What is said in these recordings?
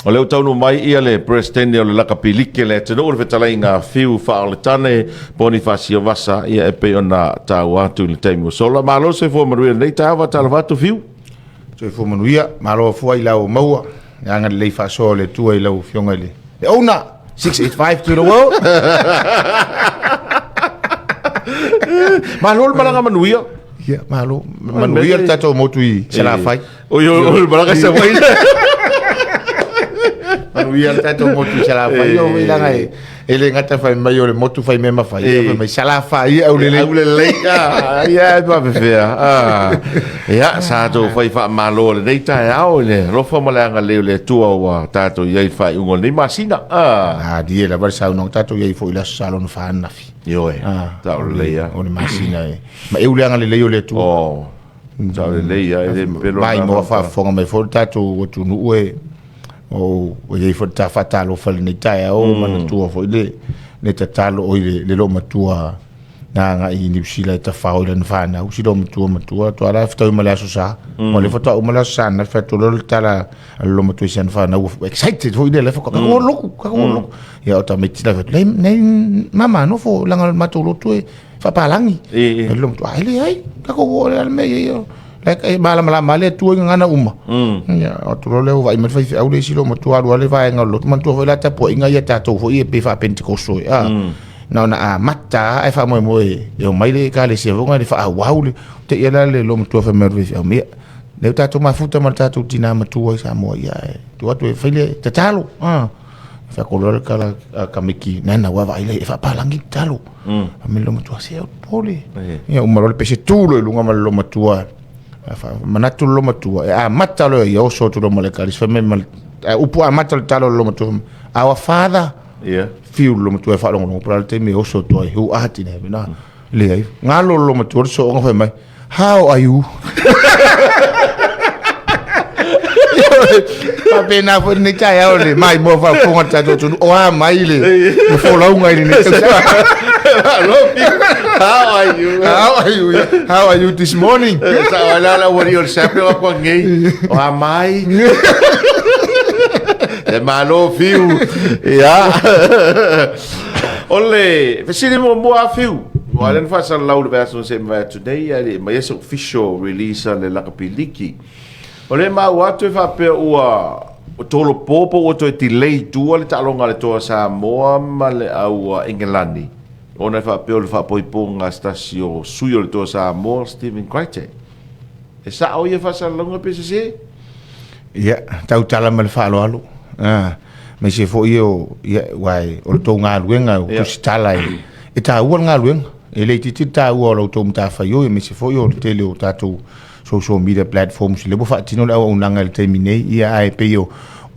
O lea ua taunuu mai ia le Peresetene o le Lakapiliki a le atunuu, le fetalaiga a Fiu Faaoletane Ponifasio Vasa, ia e pei ona taua atu i le taimi ua sola. Malo le soifua manuia i lenei taeao, faatalofa atu Fiu. Soifua manuia, malo afua i lau maua, le agalelei faasoa o le Atua i lau Afioga i le owner, 685 to the world. Malo le malaga manuia. Ia, malo. Manuia le tatou motu i Salafai. Oi, oi, oi, malaga sa mai. Manuia le tatou motu i Salafai, o ilanga e e le gata fai mai o le motu fai mea ma fai, fai mai Salafai au lelei. Au lelei, ah, ia e faapefea. Ah. Ia, sa tou fai faamalo lenei taeao i le alofa ma le agalelei o le Atua ua tatou i ai i le faaiuga o lenei masina. Ah. Ah, die lava le saunoaga tatou i ai foi i le Aso Sa lona fa ananafi. Ioe, tau lelei lava. O le masina e ma eu le agalelei o le Atua. Oh. Tau lelei lava, e le pepelo. Mai mo faafofoga mai foi le tatou atunuu e o i ai foi le ta faatalofa i lenei taeao, manatua foi le tatalo oi le loomatua na agai i Niu Sila e tafao i lana fanau, si loomatua matua toa la fetaui ma le Aso Sa. O le faatoa uma le Aso Sa na fai atu loa le tala a le loomatua i si ana fanau, ua excited foi le faatoa ka loku, ka loku. Ia o tamaiti la fai atu, nei nei mama nofo langa le matou lotu e faapalagi. E loomatua, ai leai, tatou o le a le mea e i ai. E malamalama le Atua i gagana uma. Ia, o atu loa lea ua vaai mai le faifeau le isi loomatua alu lava le vaega o le lotu. Manatua foi la tapuaiga ia tatou foi e pei faa-Pentekoso e. Na ona amata lava ae faamoemoe e omai le ekalesia foi le faaauau le te ia la le loomatua fai mai o le faifeau ia. Lea ua tatou mafuta ma le tatou tina matua i Samoa ia e tuu atu e fai le tatalo. Fai atu loa le tala a tamaiti nana ua vaai lea e faapalagi le tatalo. Fai mai le loomatua se o pole. Ia uma loa le pese tu loa i luga ma le loomatua. Manatu le loomatua e amata loa ia oso atu loa ma le ekalesia fai mai ma le upu amata o le tatalo a le loomatua Our Father. Ia. Fiu le loomatua e faalogologo po o le a le taimi e oso atu ai who art in heaven. Leai. Galo le loomatua le sooga fai mai How are you? Faapena foi lenei taeao le maimoa faafofoga le tatou atunuu. O a mai le folauga i lenei tausaga. How are you? How are you? How are you this morning? Sa o la la wari o le sape o kwa ngei. O a mai. E malo Fiu. Ia. O le fesili muamua a Fiu. Ua lea na faasalalau i le vaiaso na seʻi mavae atu nei, ae le i aumaia se official release a le Lakapi Liki. O lea e maua atu e faapea ua tolopo po ua toe delay i tua le taaloga a le Toa Samoa ma le au Engelani, ona e faapea o le faapoipoga a se tasi o sui o le Toa Samoa, Stephen Crichton. E sao ia faasalalauga pe sese? Ia, tautala ma le faaaloalo. Ah, aemaise foi o, ia, aua o le tou galuega o tusitala e, e taua le galuega. E le itiiti le taua o la outou matafaioi, aemaise foi o le tele o tatou social media platforms lea ua faatino le auaunaga i le taimi nei, ia ae pei o,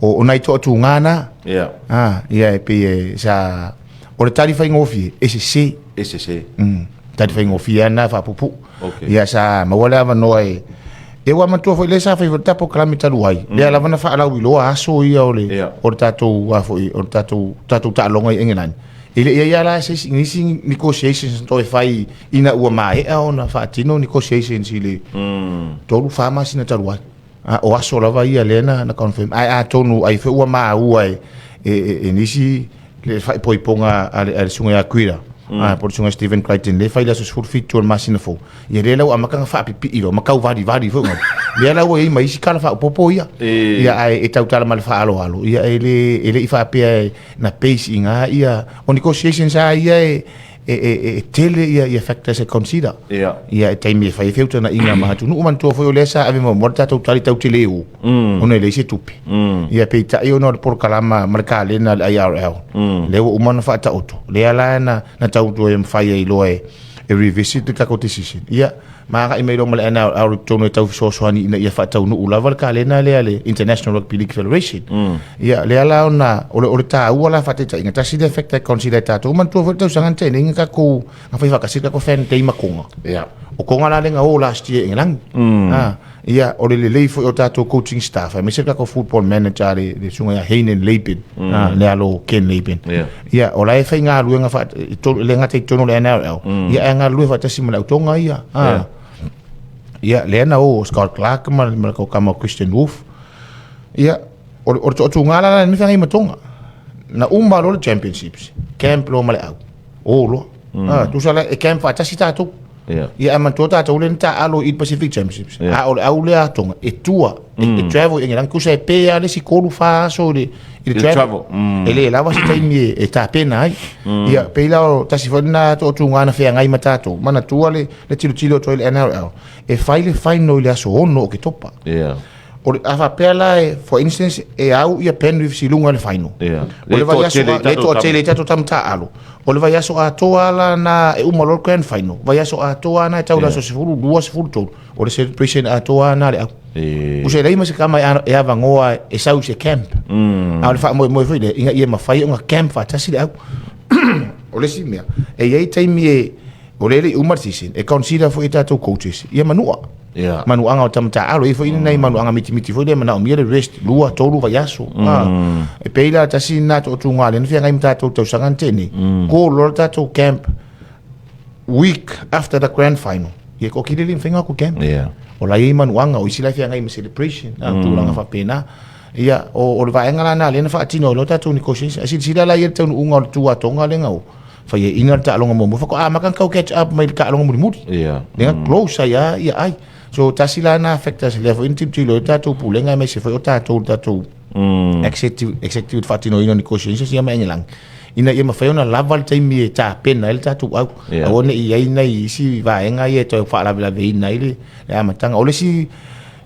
o nai toatuga na. Ia. Ah, ia e pei e sa, o le tali faigofie, e sese. E sese. Tali faigofie lava lena faapuupuu. Okay. Ia sa maua le avanoa e e ua matua foi lea sa fai foi le tatou polokalame talu ai. Lea lava na faalauiloa aso ia o le Yeah. o le tatou a foi o le tatou tatou taaloga i Engelani. E le i ai lava la se isi nisi negotiations na toe fai ina ua maea ona faatino negotiations i le 3 4 masina talu ai. A, o aso lava ia lea na, na confirm. Ae atonu ai foi ua maua e, e, e, e nisi le faaipoipoga a le, a le susuga ia Kuira, po o le susuga Stephen Crichton, lea e fai i le aso 17 o le masina fou. Ia lea la ua amata ona faapipii loa ma tau valivali foi ngau. Lea la ua i ai ma isi tala faaopoopo ia. E. Ia ae e tautala ma le faaaloalo, ia e le, e le i faapea e na base i gā ia, o negotiations lava ia e, e, e, e tele ia, ia factors e consider. Ia. Ia e taimi e fai ai feutagaiga ma atunuu manatua foi o lea sa ave muamua le tatou tali tau te le o. Ona e leai se tupe. Ia peitai ona o le polokalama ma le kalena a le IRL. Lea ua uma ona faataoto. Lea la na, na tau toe mafai ai loa e, e revisit le tatou decision. Ia, ma agai mai loa ma le NRL i totonu e tau fesoasoani ina ia faataunuu lava le kalena lea a le International Rugby League Federation. Ia, lea la ona, o le, o le taua la faataitaiga, tasi lea factor e consider e tatou. Manatua foi le tausaga na tea nei na tatou, na fai faatasi le tatou fan day ma Tonga. Ia. O Tonga la lea na o last year i Engelani. Ah, ia, o le lelei foi o tatou coaching staff, aemaise le tatou football manager le, le susuga ia Hayden Laban, ah, le alo o Ken Laban. Ia. Ia, o la e faigaluega faa, i tolu, le gata i totonu o le NRL, ia ae galulue faatasi ma le au Tonga ia. Ah. Ia, lea na o Scott Clark ma, ma le tama o Christian Wolf. Ia, O le toatuga la la ni feagai ma Tonga. Na uma loa le championships, camp loa ma le au. O loa. Ah, tusa la e camp faatasi tatou. Ia ae manatua tatou lea na taaalo i Pacific Championships. A o le au lea a Tonga e tua, e travel i Engelani. Tusa e pe lava le isi 3, 4 aso i le travel. E le lava se taimi e tapena ai. Ia pei la o tasi foi lena toatuga na feagai ma tatou. Manatua le tilotilo atu ai le NRL, e fai le final i le aso 6 o Oketopa. O le, a faapea la e, for instance, e au ia Penrith i luga i le final. O le vaiaso, le toatele i tatou tama taaalo. O le vaiaso atoa la na e uma loa le grand final. Vaiaso atoa na e tau le aso 12, 13. O le celebration atoa na le au. Usa e leai ma se tama e avanoa e sau i se camp. A o le faamoemoe foi lea, ina ia mafai ona camp faatasi le au. O le isi mea, e i ai taimi e, o lea e le i uma le season, e consider foi e tatou coaches ia manua. Manuaga o tama taaalo, e i ai foi nai manuaga mitimiti foi lea e manaomia le rest, 2, 3 vaiaso. E pei la tasi lena toatuga lea na feagai ma tatou i le tausaga na tea nei, call loa le tatou camp week after the grand final. Ia ko kile le mawhai ngā camp. O la i ai manuaga, o isi la e feagai ma celebration, tulaga faapena. Ia, o le vaega la na lea na faatino ai loa tatou negotiation. Ae silasila la i ai le taunuuga o le tu a Tonga lea na o. Faiaina le taaloga muamua faatoa amata ona tau catch up mai le taaloga mulimuli. Lea na close ai lava ia ai. So tasi la na factors lea foi na tilotilo ai le tatou pulega aemaise foi o tatou le tatou executive faatinoina o negotiations ia ma Engelani ina ia mafai ona lava le taimi e tapena ai le tatou au. Aua ne i i ai nai isi vaega ia e toe faalavelaveina ai le amataga. O le isi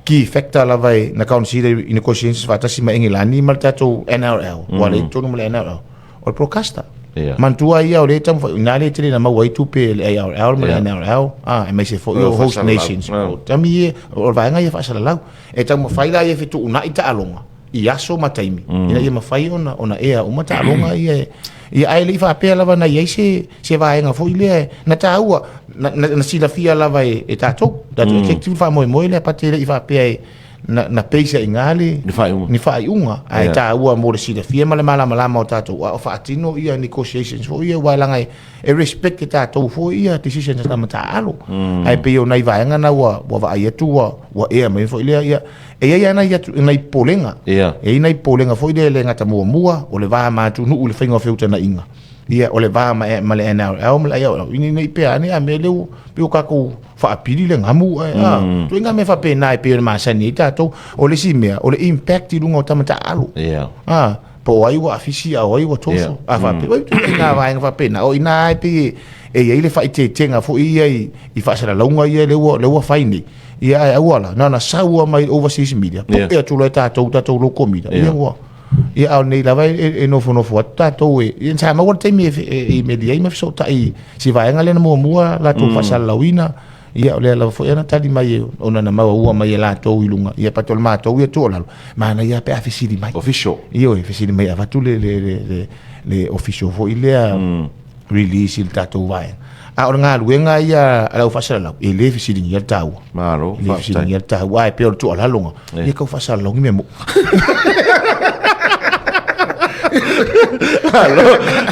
key factor lava e na consider i negotiations faatasi ma Engelani ma le tatou NRL, ua le i totonu ma le NRL. O le broadcaster. Manatua ia o lea e taumafai, ina lea e tele na maua ai tupe e le ARL ma le NRL, aemaise foi o host nations. O taimi ia, o le vaega ia faasalalau. E taumafai la ia e fetuunai taaloga i aso ma taimi, ina ia mafai ona ea uma taaloga ia. Ia ae le i faapea lava na i ai se vaega foi lea na taua, na silafia lava e tatou, tatou executive faamoemoe lea, but e le i faapea e na base ai i ina le ni faaiuga, ae taua mo le silafia ma le malamalama o tatou, a o faatino ia negotiations foi ia, aua leaga e respect e tatou foi ia decisions a tama taaalo. Ae pei o nai vaega na ua vaai atu ua ea mai foi lea, ia, e i ai lava nai popolega. E i ai nai popolega foi lea e le gata muamua, o le va ma atunuu i le faiga o feutagaiga. Ia, o le va ma le NRL ma le IRL, ina ne i pea ane a mea lea ua pei ua tatou faapili le gamu ae a ituaiga mea faapena e pei ona masani ai tatou. O le isi mea, o le impact i luga o tama taaalo. A, po o ai ua afisi a o ai ua toso. A faapea, oi, ituaiga vaega faapena, o i ina e pei e i ai le faaeteetega foi ia i faasalalauga ia lea ua fai nei. Ia ae aua la, na ona sau lava mai overseas media, poe atu loa e tatou, tatou local media. Ia ua Ia a o lenei lava e nofonofo atu tatou e, ia sa maua le taimi e imeli ai ma fesootai i si vaega lea na muamua latou faasalalauina. Ia o lea lava foi ana tali mai ona na maua mai e latou i luga. Ia but o le matou ia tuualalo, manaia pe a fesili mai. Official. Ioe, fesili mai avatu le official foi lea release i le tatou vaega. A o le galuega ia a le au faasalalau, e le fesiligia le taua. Malo, E le fesiligia le taua, ae pei o le tuualalo na, ia tau faasalalau ni mea moni. Alo,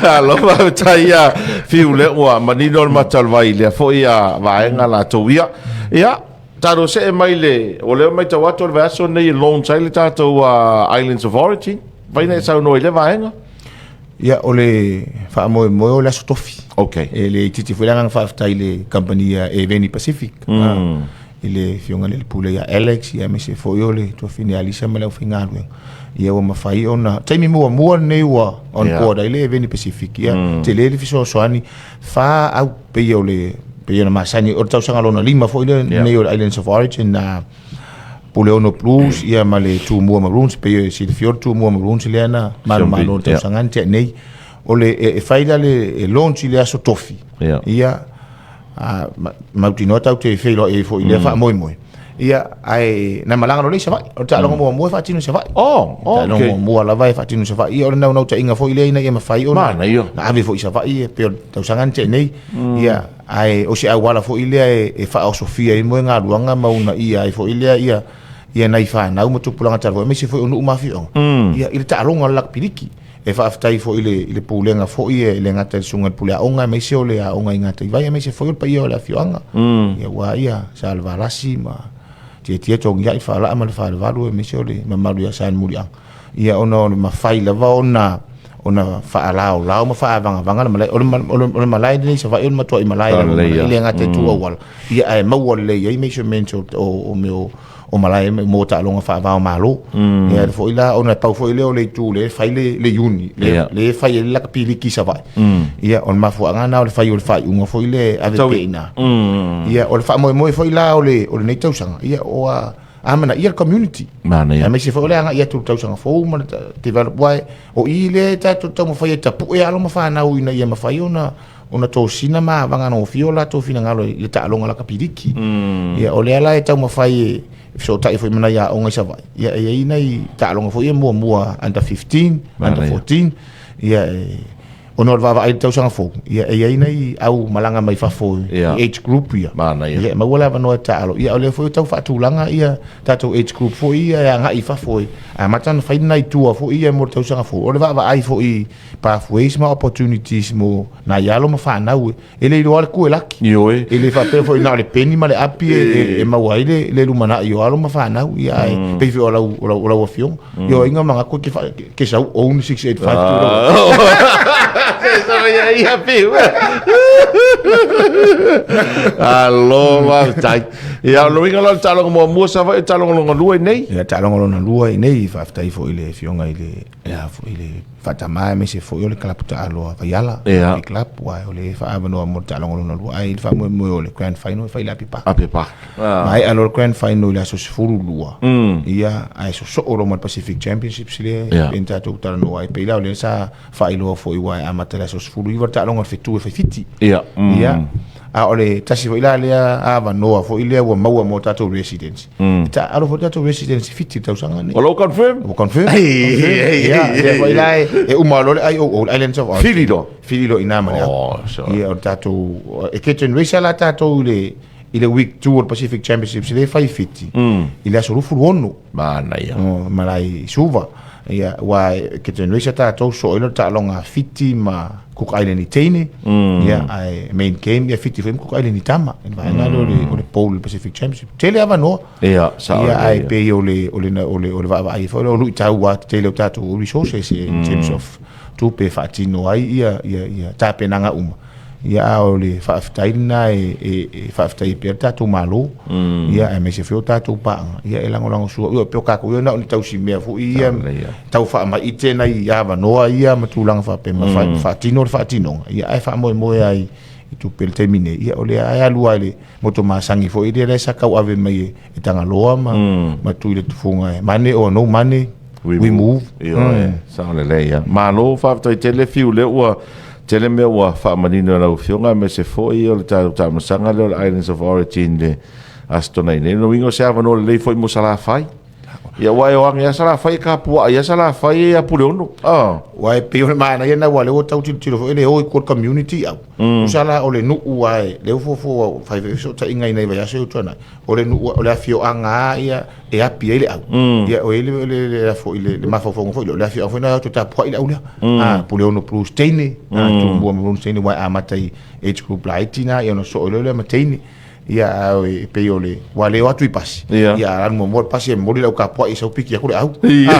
alo, faafetai ia Fiu lea ua manino le mata o le vai i lea foi a vaega latou ia. Ia, tatou see mai le, o lea ua matau atu o le vaiaso lenei e launch ai le tatou Islands of Origin. Vai na e saunoa i lea vaega. Ia, o le faamoemoe o le Aso Tofi. E le itiiti foi le agaga faafetai i le kamupani a Eveni Pacific, i le afioga i le Pule ia Alex, ia aemaise foi o le tuafafine ia Lisa ma le aufaigaluega. Ia ua mafai ona, taimi muamua lenei ua on board ai le Eveni Pacific, ia tele le fesoasoani, fa au pei o le pei ona masani, o le tausaga lona lima foi lenei o le Islands of Origin, na Puleono Blues ia ma le Tumua Maroons, pei e silafia o le Tumua Maroons lea na manumanu o le tausaga na tea nei. O le e fai la le e launch i le aso Tofi. Ia a mautinoa tatou te feiloai ai foi i lea faamoemoe. Ia ae na malaga loa lea i Savaii. O le taaloga muamua e faatino i Savaii. Oh, okay. Taaloga muamua lava e faatino i Savaii. Ia o le naunautaiga foi lea ina ia mafai ona na ave foi i Savaii e pei o le tausaga na tea nei. Ia Ae o se auala foi lea e faaosofia ai moegaluaga ma uunaia ai foi lea ia ia nai fanau ma tupulaga talavou aemaise foi o nuu ma afioaga ia i le taaloga o le lakapi liki. E faafetai foi i le i le Pulega foi e le gata i le Susuga i le Pule Aoga aemaise o le aoga i Gataivai aemaise foi o le paia o le afioaga ia aua ia Salevalasi ma Tietie Togiai Faalaa ma le Falevalu aemaise o le mamalu ia Sanemuliaga. Ia ona o le mafai lava ona ona faalaolao ma faavagavaga le malae. O le, o le, o le malae lenei i Savaii o le matuai malae lava Lelei, e le gata i tu auala, ia ae maua lelei ai measurements o, o, o mea o, o malae mo taaloga faava o Malo. Ia le foi la ona pau foi lea o le itu lea e fai le, le Iuni, le, le fai ai le lakapi liki i Savaii. Ia o le mafuaaga lena o le fai o le faaiuga foi lea e ave pea i ina. Ia o le faamoemoe foi la o le, o lenei tausaga, ia ua amanaia le community. Manaia. Aemaise foi o le agai atu i le tausaga fou ma le develop wai o i lea e tatou taumafai e tapue alo ma fanau ina ia mafai ona ona tosina ma avagagofie o latou finagalo i le taaloga lakapiliki. Ia o lea la e taumafai e fesootai foi ma nai aoga i Savaii. Ia e i ai nai taaloga foi ia muamua under 15, under 14. Ia e ona o le vaavaai i le tausaga fou, ia e i ai nai au malaga mai fafo i age group ia. Manaia. Ia e maua le avanoa e taalo. Ia o lea foi e tau faatulaga ia tatou age group foi ia e agai i fafo e amata ona fai nai tour foi ia mo le tausaga fou. O le vaavaai foi i pathways ma opportunities mo nai alo ma fanau e le iloa le ku e laki. Ioe. E le faapea foi na o le peni ma le api e maua ai le, le lumanai o alo ma fanau. Ia ae pei foi o lau, o lau, o lau afioga. Ia o inga manga koe ke, wha, ke sau own 685 Ia ia piu. Alo, faafetai. Ia, o le uiga la o le taaloga muamua Savaii, o le taaloga lona lua i nei. Ia, taaloga lona lua i nei, faafetai foi i le afioga i le, ia foi i le faatama aemaise foi o le kalapu taalo a Vaiala, Ia. Rugby Club, aua o le faaavanoa mo le taaloga lona lua, ae i le faamoemoe o le grand final e fai i le Api Park. Api Park. Ah. Maea loa le grand final i le aso 12, ia, ae sosoo loa ma le Pacific Championships lea, pei ona tatou talanoa ai, pei la o lea sa faailoa foi aua e amata i le aso 19 le taaloga a le fetu e fai Fiti. Ia. Ia, a o le tasi foi la lea avanoa foi lea ua maua mo tatou residents. E taaalo foi tatou residents i Fiti i le tausaga lenei. O lou confirm? Ua confirm. Ei, Confirm. ei, Ia, ei, lea ei, foi ei. la e uma loa le IOO, le Islands of Origin. Fili loa. Fili loa i ina ma le au. Oh, so. Ia, o le tatou, e curtain raiser la tatou i le, i le week 2 o le Pacific Championships lea e fai i Fiti, i le aso 26. Manaia. O, malae i Suva. Ia, aua e curtain raiser tatou, soo ai loa le taaloga a Fiti ma Cook Island i teine. Ia, ae main game ia Fiti foi ma Cook Island i tama. I le vaega lea o le, o le bowl Pacific Championship. Tele avanoa. Ia, sao Ia, lelei, ae ia. pei o le, o le, o le, o le vaavaai foi lea o luitau lava tele o tatou resources in terms of tupe e faatino ai ia, ia, ia tapenaga uma. Ia, a o le faafetai lena e, e, e faafetai pea le tatou Malo, ia, aemaise foi o tatou paaga, ia, e lagolagosua. Ia, pei o tatou ia na o ni tausimea foi ia, tau faamaite nai avanoa ia ma tulaga faapea, ma faatino le faatinoga, ia, ae faamoemoe ai i tupe i le taimi nei, ia, o lea lava e alu lava i le moto masani foi lea, lea sa tauave mai e Tagaloa ma, ma Tuiletufuga e money or no money, we move. Ioe, sao lelei ia. Malo, faafetai tele Fiu, lea ua tele mea ua faamanino e lau Afioga, aemaise foi o le tatou taamilosaga lea o le Islands of Origin le Aso Toonai nei. O lona uiga o se avanoa lelei foi mo Salafai. Ia aua e o age lava Salafai e tapuai lava Salafai ia Puleono. Ah. Aua e pei o le manaia lena aua o lea ua tau tilotilo foi le o i tua i le community au. Tusa la o le nuu lava e, lea ua fuafua ua fai foi fesootaiga i nai vaiaso ia ua tuanai, o le nuu o le afioaga lava ia e api ai le au. Ia o i ai le le le foi le le mafaufauga foi lea, o le afioaga foi lena e o atu e tapuai le au lea. Ah, Puleono Blues teine, ah, Tumua Maroons teine aua e amata i age group laiti na ia ona soo ai loa lea ma teine. Ia a e pei o le ua le o atu i pasi. Ia. Ia alu muamua le pasi e momoli le au kapuaʻi sau piki aku le au. Ia.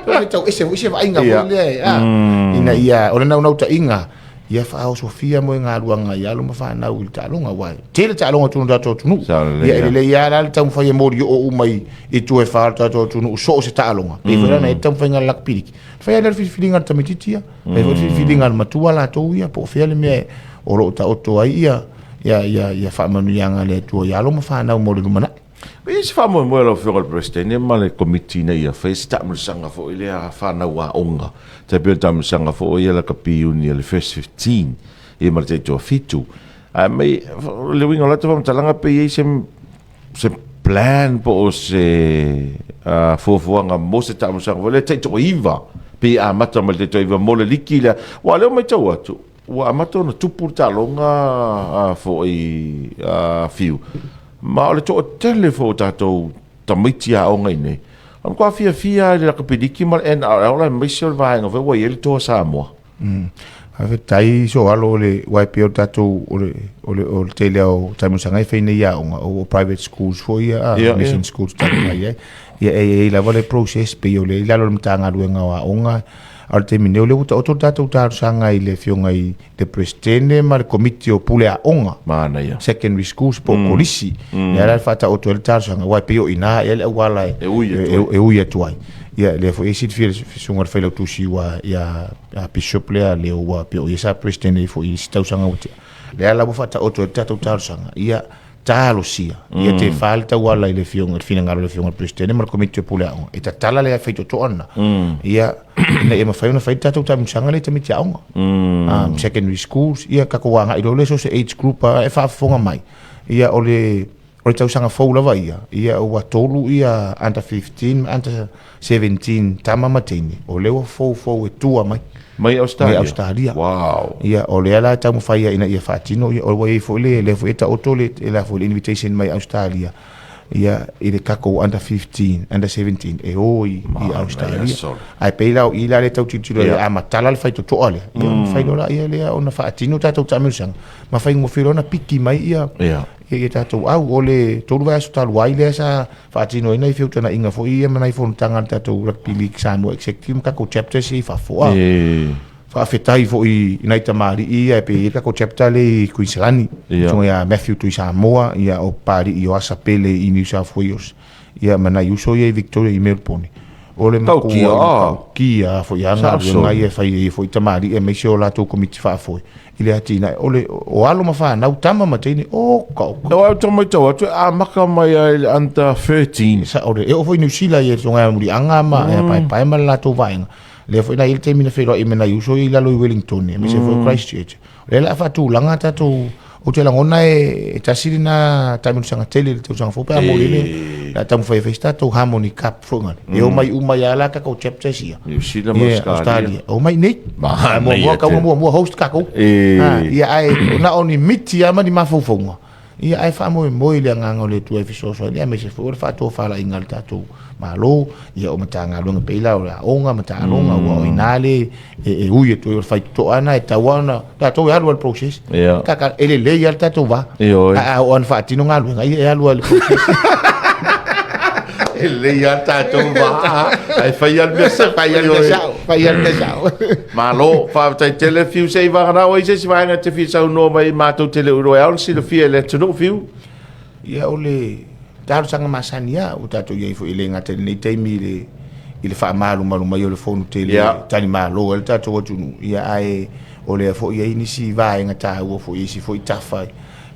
O le tau ese foi se vaaiga Ia. foi lea e, a, ina ia o le naunautaiga ia faaosofia moegaluaga i alo ma fanau i le taaloga aua e tele taaloga i totonu o le tatou atunuu. Sao lelei, Ia e ia. lelei lava la le taumafai e moli oo uma i i tua e fa o le tatou atunuu so o se taaloga. Pei foi la ona i ai le taumafaiga a le lakapiliki. Fai lava lea o le filifiliga a le tamaitiiti ia, fai foi le filifiliga a le matua latou ia po o fea le mea o lo o taoto ai ia ia ia ia faamanuiaga a le Atua i alo ma fanau mo le lumanai. E i ai se faamoemoe a lau Afioga i le Peresetene ma le Komiti ina ia faia se taamilosaga foi lea a fanau aoga, tai pei o le taamilosaga foi ia lakapi iuni a le First 15 ia ma le taitoafitu. Ae mai, o le uiga o lata faamatalaga pe i ai se, se plan po o se fuafuaga mo se taamilosaga foi lea taitoaiva, pe i amata mai le taitoaiva mo le liki lea. Aua o lea ua matau atu, Ua amata ona tupu le taaloga foi a Fiu, ma o le toatele foi o tatou tamaiti aoga i inei, o le matua fiafia lava i le lakapiliki ma le NRL aemaise o le vaega foi ua i ai le Toa Samoa. Faafetai so alo o le aua e pei o le tatou o le o le o le tele o taamilosaga e fai nei aoga o private schools foi ia a mission schools tatou fai ai. Ia e i ai lava le process pei o lea i lalo o le Matagaluega o Aoga a o le taimi nei o lea ua taoto le tatou talosaga i le afioga i le Peresetene ma le Komiti o Pule Aoga. Manaia. Secondary schools po o kolisi. Lea la e faataoto ai le talosaga aua e pei o i ina ea le auala e ui atu ai. E ui atu ai. Ia lea foi e silafia e le susuga i le Failautusi ua ia a Bishop lea lea ua pei o ia sa President ai foi i isi tausaga ua tea. Lea la ua faataoto ai le tatou talosaga ia talosia ia te fa le tauala i le afioga i le finagalo o le afioga i le Peresetene ma le Komiti o Pule Aoga e tatala le faitotoa lena ia ina ia mafai ona fai le tatou taamilosaga lea i tamaiti aoga secondary schools ia tatou agai loa lea so o se age group e faafofoga mai ia o le o le tausaga fou lava ia ia ua tolu ia under 15 ma under 17 tama ma teine o lea ua foufou e tua mai Mai Australia. Mai Australia. Wow. Ia, o lea la e taumafai ia ina ia faatino, ia, o ua i ai foi le, lea foi e taoto le, e la foi le invitation mai Australia, ia, i le tatou under 15, under 17, e o i, i Australia. solo. Ae pei la o i la lea tau tilotilo ia a matala le faitotoa lea, ia, ona fai loa la ia lea ona faatino tatou taamilosaga, ma faigofie loa ona piki mai ia, ia, ia tatou au. O le 3 vaiaso talu ai lea sa faatinoina i feutagaiga foi ia ma nai fonotaga a le tatou Rugby League Samoa Executive ma tatou chapters ia i fafo. A faafetai foi i nai tamalii ia e pei e i ai le tatou chapter lea i Kuiniselani, susuga ia Matthew Tuisamoa, ia o Papalii o Asa Pele i New South Wales, ia ma nai uso ia i Victoria i Melbourne. O le matua matautia foi a galuega ia e fai ai foi tamalii aemaise o latou komiti faafoe i le atinae. O le o alo ma fanau, tama ma teine, oka oka. O au tau matau atu e amaka mai ai i le under 13. Sao le, e oo foi Niu Sila i le susuga ia Muliaga ma ia Paepae ma le latou vaega. Lea foi na i ai le taimi na feiloai ma nai uso ia i lalo i Wellington, aemaise foi o Christchurch. O lea o le a faatulaga tatou, ou te lagona e tasi lena taamilosaga tele i le tausaga fou pe a moli le, le a taumafai e fai se tatou Harmony Cup foi ngale. E omai uma ai lava la tatou chapters ia. Niu Sila ma Australia. Omai nei. Manaia Muamua tele. kau muamua host tatou. Ia ae na o ni miti lava ma ni mafaufauga. Ia ae faamoemoe i le agaga o le Atua e fesoasoani aemaise foi o le faatofalaiga a le tatou Malo, ia o Matagaluega pei la o le aoga ma taaloga aua o i ina le e ui atu ai o le faitotoa lena e tatau lava ona tatou e alu lava i le process. Kaka, e lelei lava le tatou va. Ae a oo lava ina faatino galuega, ia e alu lava i le process. E lelei lava le tatou va, ae fai lava le mea sao. Fai lava le mea sao, fai lava le mea sao. Malo, faafetai tele Fiu, se i vagana ua i ai se isi vaega e te fia saunoa mai matou te le o iloa e ao ona silafia e le atunuu Fiu. Ia o le talosaga masani lava ua tatou i ai foi e le gata i lenei taimi i le i le faamalumalu mai o le fono tele talimalo ai le tatou atunuu, ia ae o lea foi e i ai nisi vaega taua foi i isi foi tafa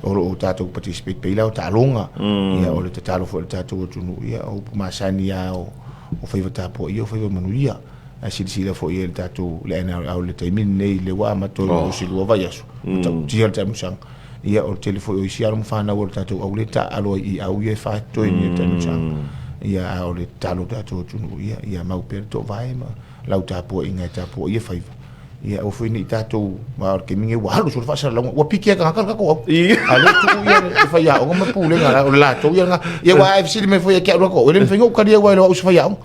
o lo o tatou participate pei la o taaloga. Ia o le tatalo foi a le tatou atunuu, ia o upu masani lava o faiva tapuaia o faiva manuia. Ae silasila foi i ai le tatou le NRL i le taimi lenei lea ua amata i se 2 vaiaso, ua matautia le taamilosaga. Ia o le tele foi o isi alo ma fanau o le tatou au lea e taaalo ai i au ia e faatoe i le taamilosaga. Ia a o le tatalo i le tatou atunuu, ia ia mau pea le toovae ma lau tapuaiga e tapuaia faiva. Ia aua foi ne i tatou, aua o le taimi lenei ua alu solo faasalalauga, ua piki lava e tagata le tatou au. A o lea e tuu ia le faiaoga ma le pulega, o le latou ia lena. Ia aua a e fesili mai foi ia te au la e le mafai ona ou talia aua e le o au o se faiaoga.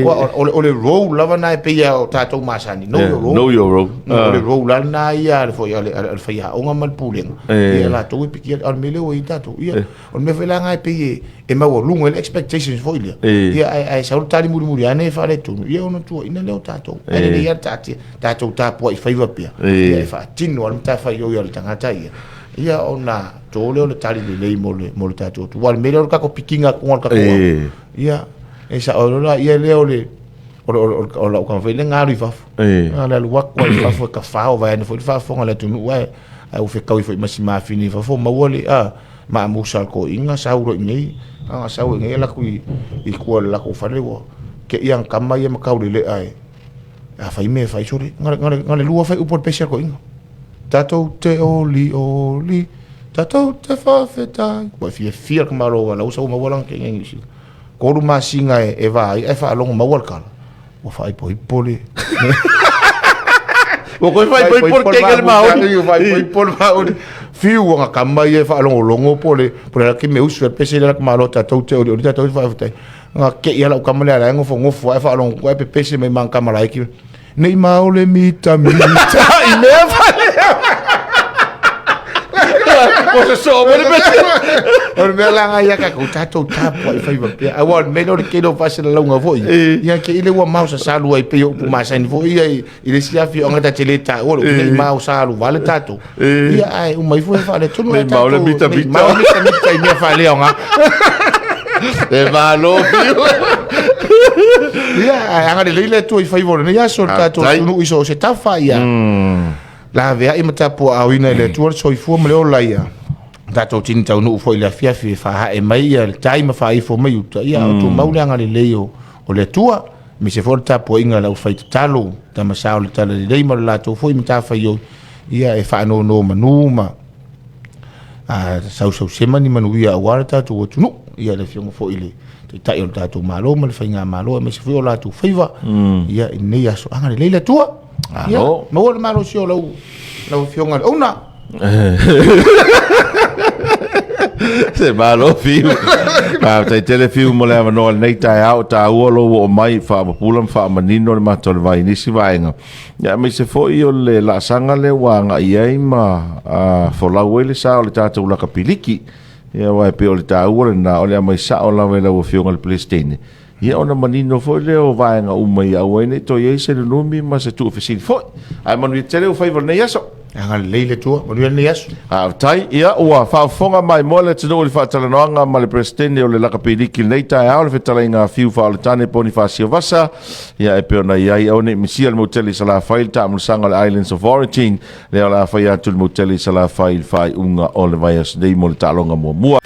Aua o le role lava lena e pei lava o tatou masani, know your role. Know your role. O le role lava lena ia a le foi a le faiaoga ma le pulega, ia latou e pikia, a o le mea lea ua i ai tatou. Ia, o le mea foi la lena e pei e maualuga ai le expectations foi lea. Ia ae sau le tali mulimuli ane e faaletonu, ia ona tuuaiina lea o tatou. Ae lelei lava le taatia, tatou tapuai faiva pea, ia e faatino lava le matafaioi a le tagata ia, ia ona to lea o le tali lelei mo le, mo le tatou atunuu. Aua o le mea lea o le tatou pikiga atu o le tatou au, ia, e sao ai loa la, ia lea o le, o le, o le, o lau tama foi lea na alu i fafo. Na o le alu atu lava i fafo e tafao vaeane foi le faafofoga a le atunuu, ae, ae ua fetaui foi ma si mafine i fafo, maua le, a, maamusa a le toeaina sau loa i inei, a na sau i inei alu atu i tua i le latou fale ua te i ana tama ia ma taulelea e a fai mea e fai sole na le lua fai upu o le pese a le toeaina tatou te olioli tatou te faafetai ua fiafia le tamaloa ua lau sau maua lana teine i Niu Sila 3 masina e va ai ae faalogo maua le tala ua faaipoipo le Ua koe faaipoipo le teine le maoli. Ua faaipoipo le maoli. Fiu anga kama ia e faalogologo po le po le laki me usu e pese le laki malo tatou te olioli tatou te faafetai. Nga ke ia lau kama le ala e ngofongofu ae faalogo ae pepese mai ma kama laiki. Nei mao le mita mita i mea faaleaoga. Ua sosoo mai le mea. O le mea la ngai ia tatou tatou tapuai faiva pea. Aua o le mea lea o le tele o faasalalauga foi. Ia te i le ua mao sasalu ai pei o upu masani foi ia i le isi afioaga ta te le taua le upu nei mao salu vale tatou. Ia ae uma ifo e faaletonu. Nei mao le mita mita. Mao mita mita i mea faaleaoga. E malo fiu. Ia ae agalelei le Atua i faiva o lenei aso le tatou atunuu i so o se tafa ia. Laveai ma tapuaaoina e le Atua le soifua ma le ola ia. Tatou tini taunuu foi i le afiafi e faahae mai ia le tai ma faaifo mai uta ia o tumau le agalelei o le Atua. Aemaise foi le tapuaiga a le aufaitatalo, tama sa o le talalelei ma le latou foi matafaioi ia e faanonomanu ma sausausema ni manuia aua le tatou atunuu. Ia le afioga foi i le Taitai o le tatou Malo ma le Faigamalo aemaise foi o latou faiva ia i lenei aso. Agalelei le Atua. Ia, maua le malosi o lau lau afioga i le Ouna. Se malo Fiu. Faafetai tele Fiu mo le avanoa i lenei taeao taua lou oo mai faapupula ma faamanino le matou le vai i nisi vaega. Ia aemaise foi o le laasaga lea ua agai ai ma folau ai le sa o le tatou lakapiliki. Ia aua e pei o le taua lena o le aumai sao lava i lau Afioga i le Peresetene, ia ona manino foi lea o vaega uma ia aua ai ne i toe i ai se nunumi ma se tuufesili foi. Ae manuia tele ou faiva i lenei aso. Agalelei le Atua, manuia lenei aso. Faafetai. Ia, ua faafofoga maimoa le atunuu i le faatalanoaga ma le Peresetene o le Lakapiliki i lenei taeao, le fetalaiga a Fiu Faaoletane Ponifasio Vasa, ia e pei ona i ai, aua ne i misia le moutele i Salafai, le taamulasaga o le Islands of Origin, lea o le a faia atu i le moutele i Salafai i le faaiuga o le vaiaso nei mo le taaloga muamua.